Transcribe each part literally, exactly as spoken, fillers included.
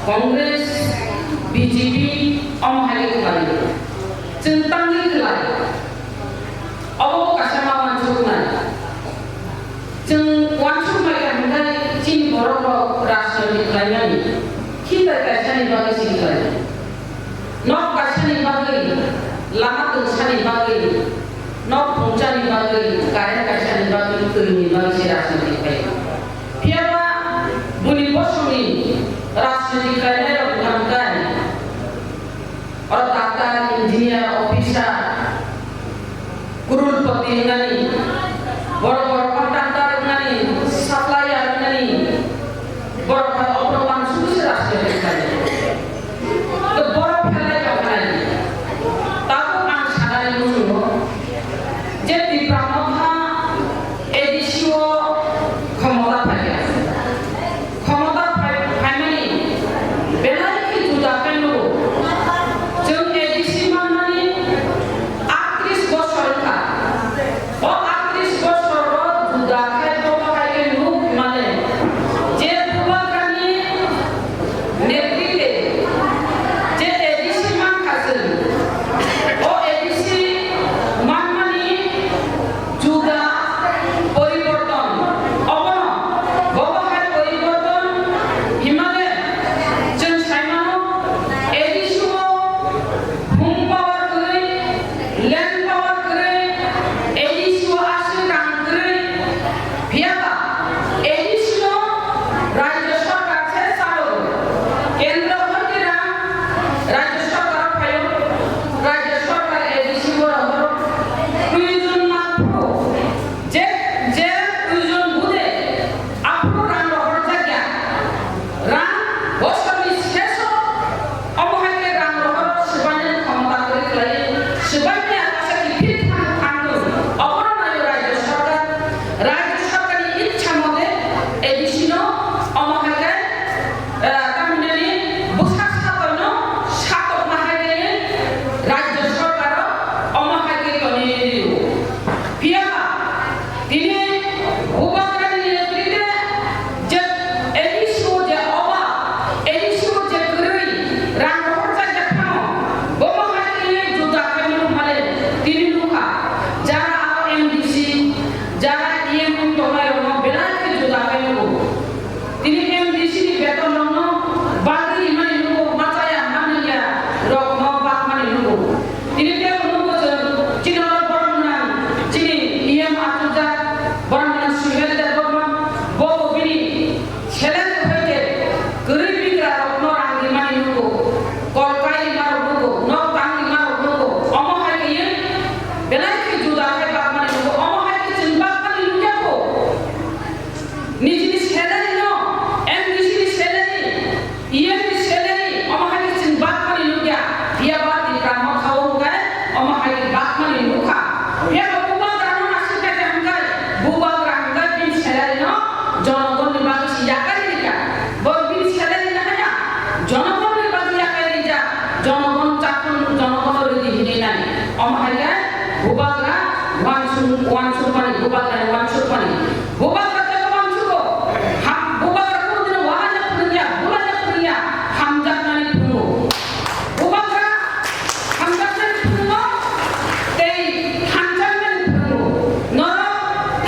Congress, B J P omo hai khe khlai. Chwng tangwi khlai. Obo bo kaisa ma uansuknai. Chwng uansukmai kha hwnkhe chini borok rok rajniti khlaimani. Khitai kaisani bagwi se khlai. Nok kaisani bagwi, lama twngsani bagwi, nok phungchani bagwi, current kaisani bagwi, twini bagwi se rajniti khlai. Phiyaba buni bosongni rajniti khlainai rok wngkha hwnkhe, oro doctor, engineer, officer, crorepati wngnani, borok borok contractor wngnani, supplier wngnani, borok bai oborok uansukwi se rajniti khlai. To borok phelai tongkha nai. Tabuk ang sanani muchungo je Tipra Motha A D C o khomota phaiya. Khomota phai-, phaimani belai khe juda khe nugo. Chwng A D C manmani aatris bosor wngkha. O aatris bosor o juda khai bo hai khe nuk male. Je Bubagrani netrite je A D C mankha chwng, o A D C manmani juda poriborton, obono bobo hai poriborton himale chwng saimano A D C o hum power kwrwi, land power kwrwi, A D C o aswk rang kwrwi, phiyaba A D C o rajya sarkar se chalo, kendro hoite rang rajya sarkar o phaio, rajya sarkar A D C o rohoro, proyojon na phuru, je, je proyojon bude, aphuru rang rohorjak ya. Rang bosorni seso omo hai khe rang rohoro swbainani khomota kwrwi khlai, swbaimaya kaisa kiphil thang thangwi obono naio rajya sarkar, rajya sarkarni ichha mote A D C no omo hai khe, eh, tamhinani bwsa sakoino satokma hai khe rajya sarkaro omo hai khe tonwi rio. Phiyaba tini Bubagrani netrite je A D C o je oba, A D C o je kwrwi rang rohorjak ya phano, bomo hai tini juda khaimano hale tini nukha, jara aro M D C, jara E M tongnai rokno belai khe juda khaimano. Tini M D C ni beton rokno bagwi rimani nugo, machaya hamya rokno bakmani nugo. Tini tei nugo chwng, chini oro borok gwnang, chini E M achukjak, borok gwnang Suhel Debbarma, bo bo bini seleng hoite kwrwi bigra rokno rang rimani nugo, kol kai rima rok nugo, nok tang rima rok nugo. Omo hai khe belai khe juda khe bakmani nugo, omo hai khe chwng bakmani nukya kho. Nijini salary no, M D C ni salary, E M ni salary, omo hai khe chwng bakmani nukya, phiyaba Tipra Motha o hwnkhe omo hai khe bakmani nukha. Phiyaba Bubagra no naisingkha khe hwnkhe, Bubagra hwnkhe bini salary no jonogonni bagwi se yakarwi rikha. Bo bini salary no haya, jonogonni bagwi yakarwi rijak, jonogon chakhung, jonogon rwdi hinwi nai. Omo hai khe Bubagra uansuk, uansukmani, Bubagra uansukmani. Bubagra tei uansugo. Ham, Bubagra kunu dino wanaina phwrwngya, bulaina phwrwngya, hamjaknani phwrwngo. Bubagra hamjaknani phwrwngo, tei thanjaknani phwrwngo. Norok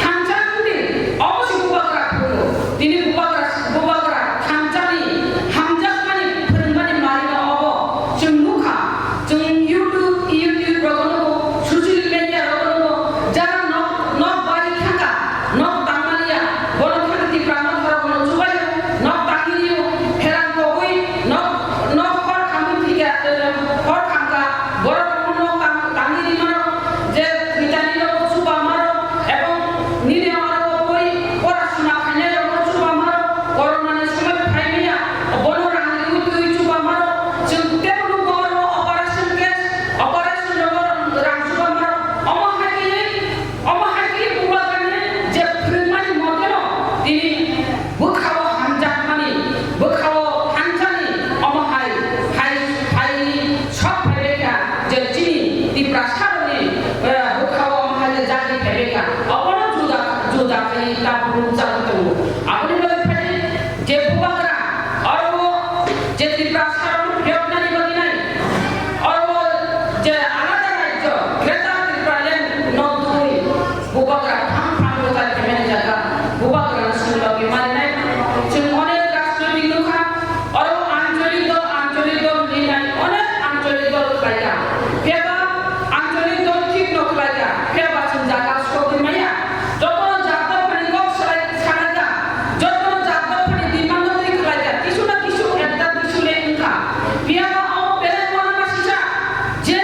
thansa wngdi, omo se Bubagra phwrwngo. Tini Bubagra, Bubagra thansani hamjakmani phwrwngmani mari no obo chwng nukha. Chwng YouTube, YouTube rogo nugo, social media rogo nugo, jara nok, nok bari thangkha, no Je Tripura sarong phiyoknani bagwi nai. Oro je alada rajyo, Greater Tipraland no twi bubagra thang thang local payment jaga, bubagra sumlogwi marinai. Chwng onek rajnoitik nukha, oro ancholik dol, ancholik dol hinwi nai onek ancholik dol khlaikha. Phiyaba ancholik dol thik no khlaikha, phiyaba chwng jaga sogwi maya. Jotono jat dophani kok salai-, salaijak, jotono jat dophani demand no twi khlaijak, kisu na kisu ekta kisu le wngkha. Phiyaba oro belai uanama sisa je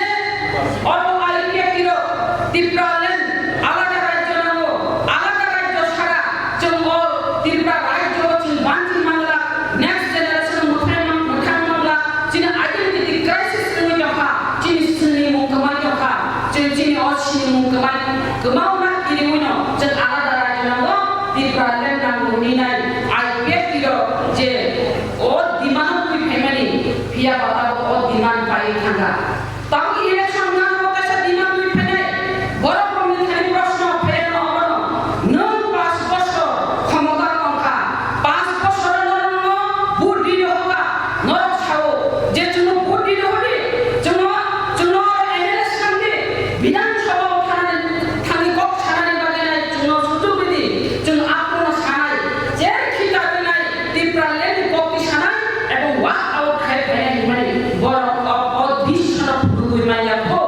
oro I P F T rok Tipraland alada rajyo nango, alada rajyo sara chwng o Tripura rajyo chwng banchi mangla, next generation mwthai mang-, mwthang mangla, chini identity crisis wngwi tongkha, chini sinimung kwmai tongkha, chini, chini o sinimung kwmai. Kwmauna kiriwino chwng alada rajyo nango, Tipraland nango hinwi nai I P F T rok je o demand twi phaimani, phiya ba tabuk o demand paiwi thangkha. Tabuk election nango kaisa demand twi phainai, borok rokni thani proshno phaiya no obono, nwng panch bochor khomota tongkha, panch bochor no nwng vote di rohorkha, norok sao je chwngno vote di rohordi, chwngno, chwngno M L A swrangdi, Bidhan Sabha o thanani, thani kok sanani bagwi nai chwngno sujuk ridi, chwng aphuru no sanai, je khita rinai, Tipraland ni kok ti sanai, ebong walk out khai phainai hinmani, borok o, o drisyo no phunugwi manya kho,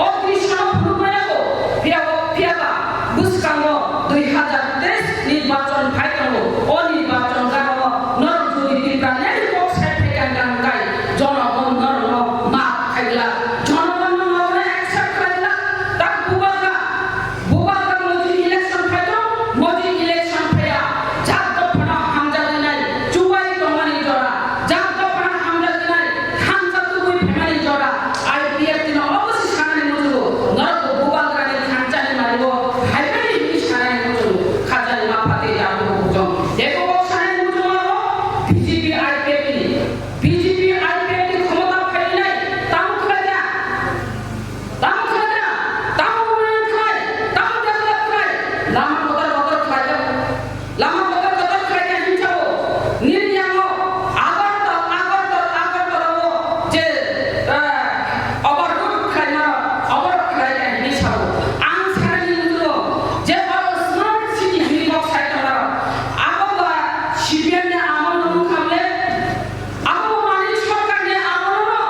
o drisyo no phunugwi manya kho, phiya, phiya ba bwskango dui hazar teis nirbachon phai tongo, o nirbachon jagao norok jodi Tipraland ni kok sai phai kha hwnkhe jonogon norokno maaf khai glak, jonogon no norokno accept khlai glak, tak bubagra, bubagra moji election phai tong, moji election phaiya, jat dophano hamjagwi nai, chubai tongmani jora, jat dophano hamjagwi nai, thansa tubui phaimani jora, I P F T no obosi sanani muchungo, norok bubagrani thansani mario, phaimani hinwi sanani muchungo, khajani ma phatwi jat bujong. Eko bo sanani muchungo aro B J P I P F T ni, B J P I P F T ni khomota phainai, tamo khlaikha? Tamo khlaikha, tamo unnayon khlai, tamo develop khlai, lama kotor kotor khlaijak, lama kotor kotor khlaikha hinjao, nini yango Agartala, Agartala, Agartala o je, eh, overload khlaima rok, oborok khlaikha hinwi sao. Ang sanani muchungo je oro smart city hinwi kok sai tongmarok, abo ba C P M ni amol no wngkha bole, abo Manik Sarkar ni amol no,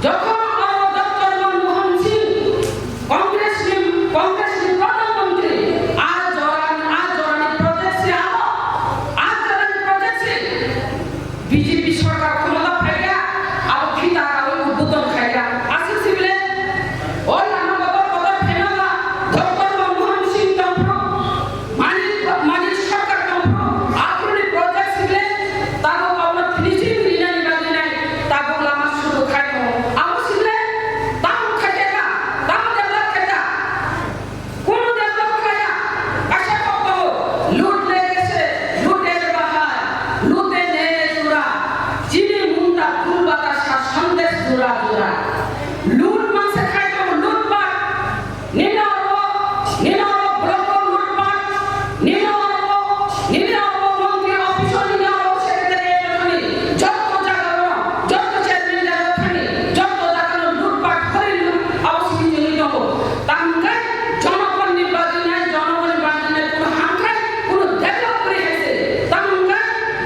jokhon oro Doctor Manmohan Singh Congress ni, Congress ni Pradhan Mantri, a jora, a jora ni project se abo, a jora ni project se B J P sarkar khomota phaikha, abo phita rawi udbodhon khaikha. Aswk sibile, o lama kotor kotor phaimaba Doctor Manmohan Singh tongphuru, Manik, Manik Sarkar tongphuru, aphuruni project sibile, tabuk abono finishing rinani bagwi nai, tabuk lama suru khai tongo. Abo sibile, tabuk khaikha, tabuk develop khaikha. Kono develop khlaiya, kaisa kok tongo, "Loot lege se, looter bahar, loote ne jura, chini mungta phul batasa sandesh jura jura." Loot mangsa khai tongo, loot pat. Nini oro, nini oro block o loot pat, nini oro, nini oro montri office o, nini oro secretariat o thani, jotto jaga o, jotto chairman jaga o thani, jotto jaga no loot pat khori loot, abo simi chini tongo. Tamo hwnkhe jonogonni bagwi nai, jonogonni bagwi nai, kuno hamkrai, kuno develop kwrwi hai se. Tamo hwnkhe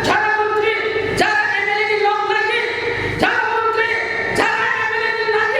jara montri, jara M L A ni lok naidi, jara montri, jara M L A ni nai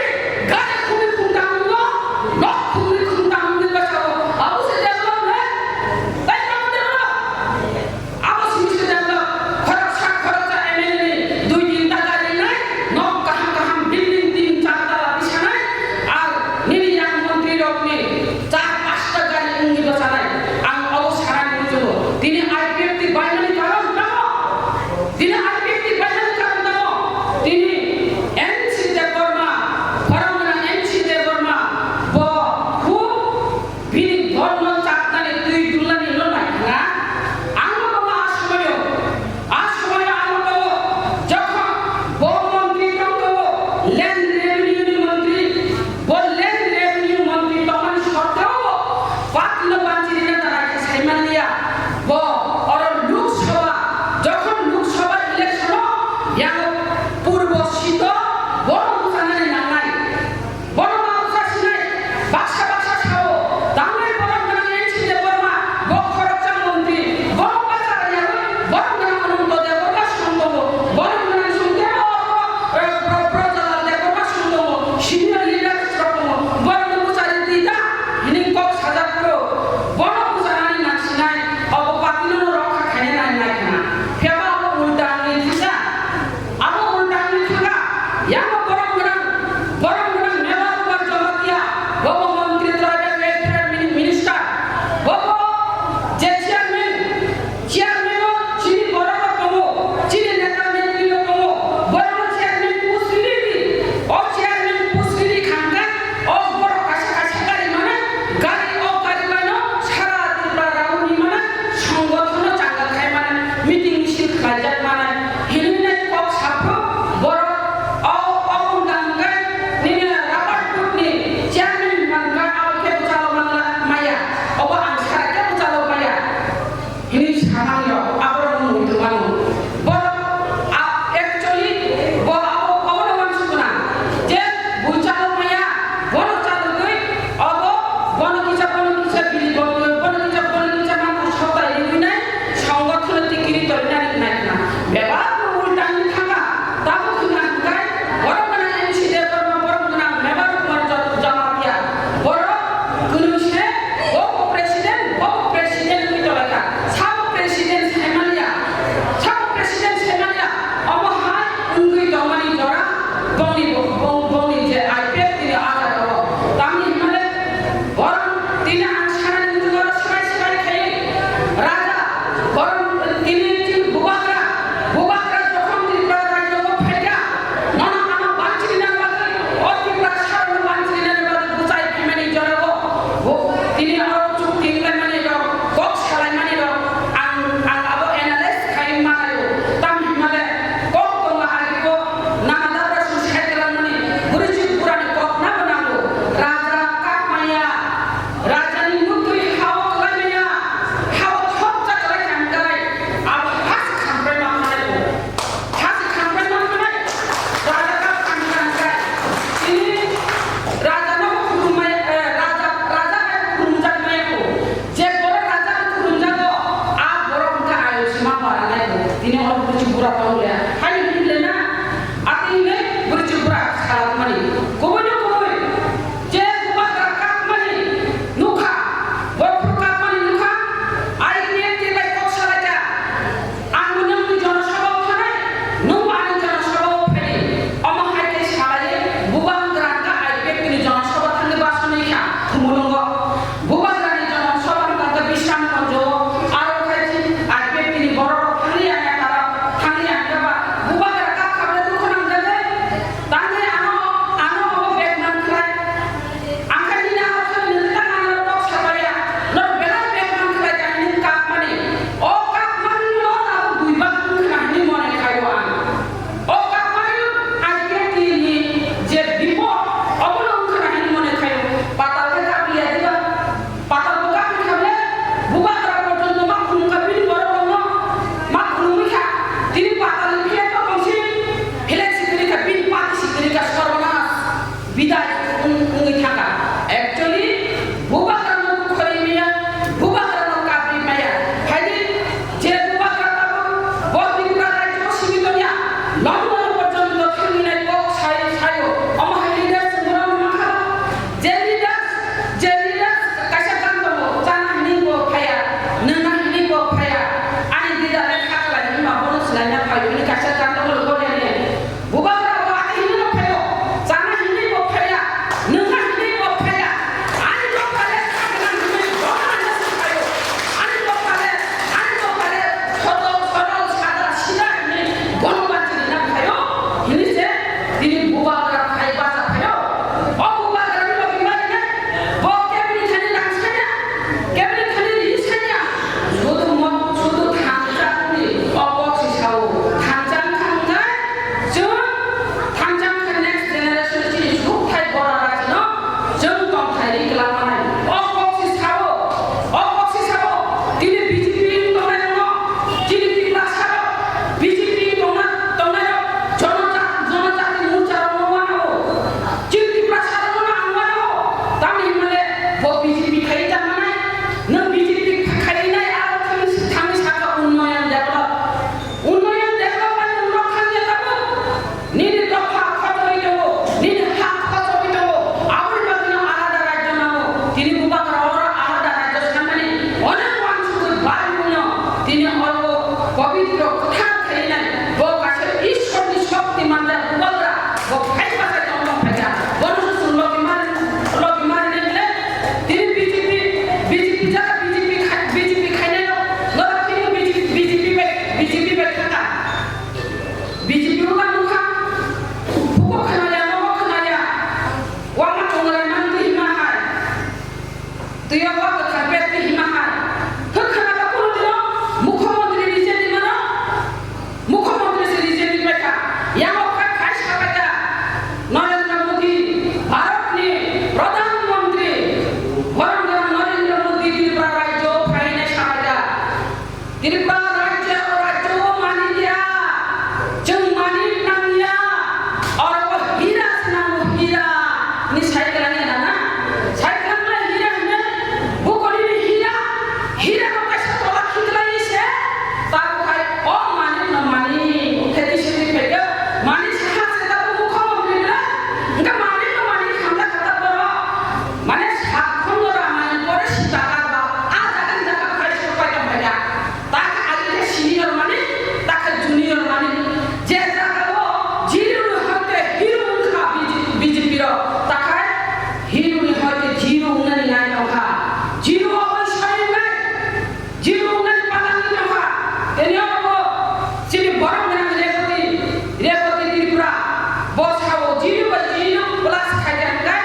Bo sao zero by zero plus khaikha hwnkhe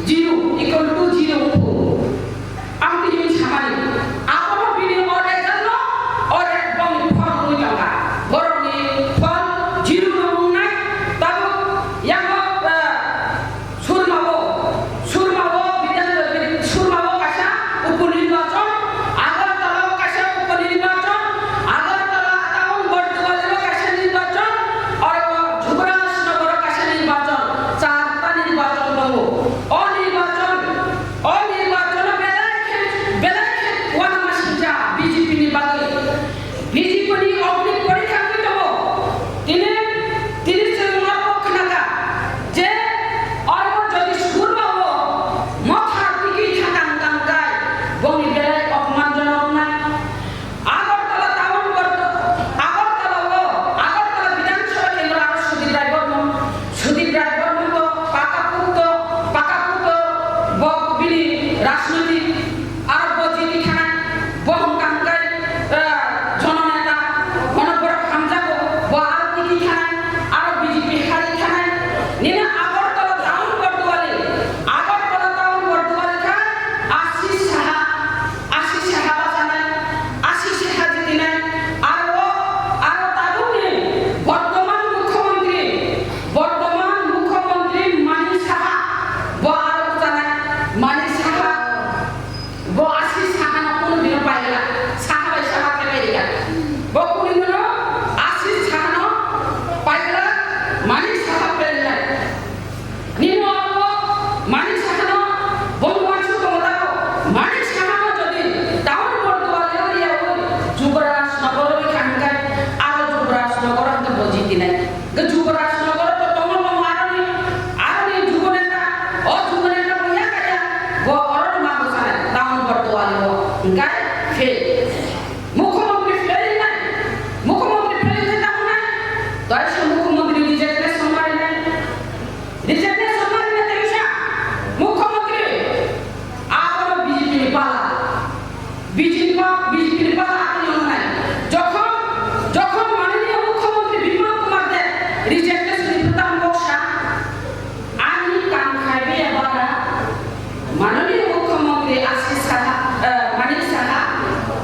zero equal to zero wngkhu. Ang tini samani. Abono bini o result no, o re-, bongni phol wngwi tongkha. Borokni phol zero no wngnai. Tabuk yango, eh, Surmao, Surmao Bidhan, Surmao kaisa uponirbachon, Agartala o kaisa uponirbachon, Agartala town Borduwali o kaisa nirbachon, oro Jubrajnagar o kaisa nirbachon, charta nirbachon tongo. O nirbachon, o nirbachon o belai khe, belai khe uanamasingcha B J P ni bagwi. B J P ni ogni porikha wngwi tongo. Tini, tini chwng abo khnakha je oro jodi Surmao motha tiki thangkang tangkai, bongni belai opmanjonok wngnai. Agartala town Bordo-, Agartala o, Agartala Bidhan Sabha kendro aro Sudip Rai Barman, Sudip Rai Barman to pakapukto, pakapukto bo bini rajnoitik Aro bo jiti khanai, bo hwnkha hwnkhe, eh, jononeta, bono borok hamjago, bo aro jiti khanai, aro B J P hari khanai. Nini Agartala town Borduwali, Agartala town Borduwali kha Ashish Saha, Ashish Saha bachanai, Ashish Saha jitinai, aro, aro tabukni bortoman mukhyamantri, bortoman mukhyamantri Manik Saha, bo aro bachanai, Manik Saha. Bo Ashish Saha no kunu dino paigwla, Saha bai Saha khe pairika. Bo kunu dino Ashish Saha no paigwla, Manik Saha pairika. Nini abo Manik Saha no bo wansuk tongo tamo. Manik Saha no jodi town Borduwali area o Jubrajnagar o rikha hwnkhe, aro Jubrajnagar o hwnkhe bo jitinai. Hwnkhe Jubrajnagar to tongo tongo aroni, aroni jugo neta, o jugo neta bo ya kaya, bo oro ma bwsana town Borduwali o, hwnkhe fail. Mukhyamantri fail nai, mukhyamantri fail khe tamo nai, tei se mukhyamantri resignation ma rinai, resignation ma rinai tei sa mukhyamantri. Abono B J P ni pala. B J P ni pa-, B J P ni pala aboni wngnai. Jokhon, jokhon mananiya mukhyamantri Bimal Kumar Deb resignation ni bwtang boksa, ani kam khaibe bara, mananiya mukhyamantri Ashish Saha, eh, Manik Saha,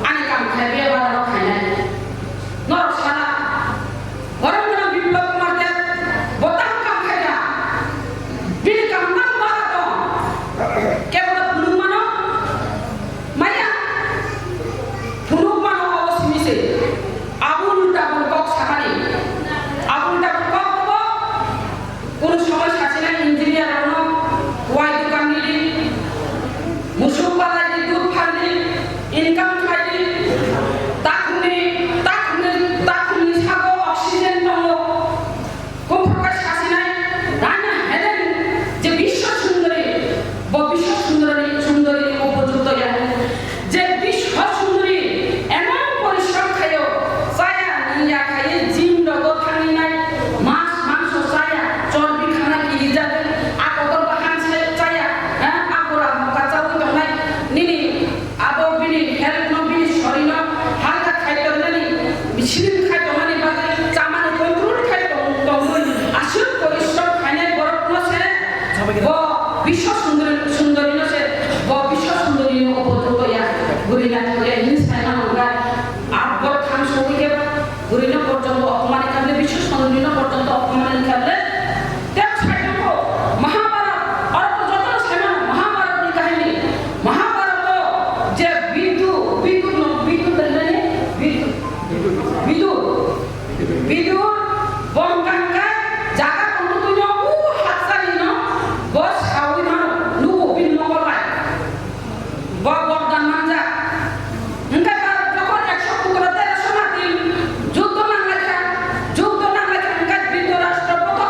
ani kam khaibe bara no khainai. Norok sala, Borok mano Biplab Kumar Deb, bo tamo kam khaikha. Bini kam tamo bara tong. Kebo no phunuk mano? Maya. Phunuk mano obo simi se. Abul tabul kok sakani. Abul tabul kok bo. Kunu somoy sachina engineer rokno wai dukan nidi. Musuk palai di, dud phan di, income khai di, takhumni, takhumni, takhumni sago oxygen tongo. Kuphur khe sasinai, Rana Helen je Biswa Sundari, bo Biswa Sundari, Sundari ni upojukto ya. Je Biswa Sundari emon porishrom khaio, chaya nungya khaiwi gym rogo thangwi nai, mas mangso chaya, chorbi khana kirijagwi, a kotor bahan se chaya, eh, a gora moka chawi tongnai, nini abo bini health no, bini sori no halka khai tongnani, slim khai tongnani bagwi chamani control khai tong-, tongwi aswk porishrom khainai borok no se bo Biswa Sundari, Sundari no se bo Biswa Sundari no upojukto ya, bwrwi naithok ya hinwi saimano hwnba. Abo borok thang sogwi khe bwrwi no porjonto opomani kha bwle, Biswa Sundari no porjonto opomani kha bwle. Tei saitongkho Mahabharat, oro to jotono saimano Mahabharat ni kahini. Mahabharat o je Bidu, Bidu no, Bidu hinani, Bidu, Bidu, Bidu, bo hwnka hwnka jaga tongtwino u hatsani no bo sawi mano, nugo bini mokol bai. Bo bordan manjak. Hwnkhe ba jokhon ekso putro teroso mati juddo nanglaikha, juddo nanglaikha hwnkhe Dhritarashtra bo to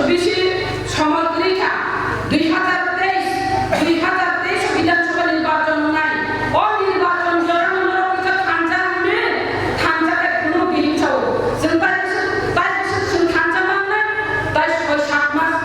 bisi somoi kwrwi kha. Dui hazar teis, dui hazar teis o Bidhan Sabha nirbachon wngnai. O nirbachon jorano norok kisa thansa wngdi, thansa khe kunu bihik sao. Chwng tai bwswk, tai bwswk chwng thansa mangnai, tai soi sat mas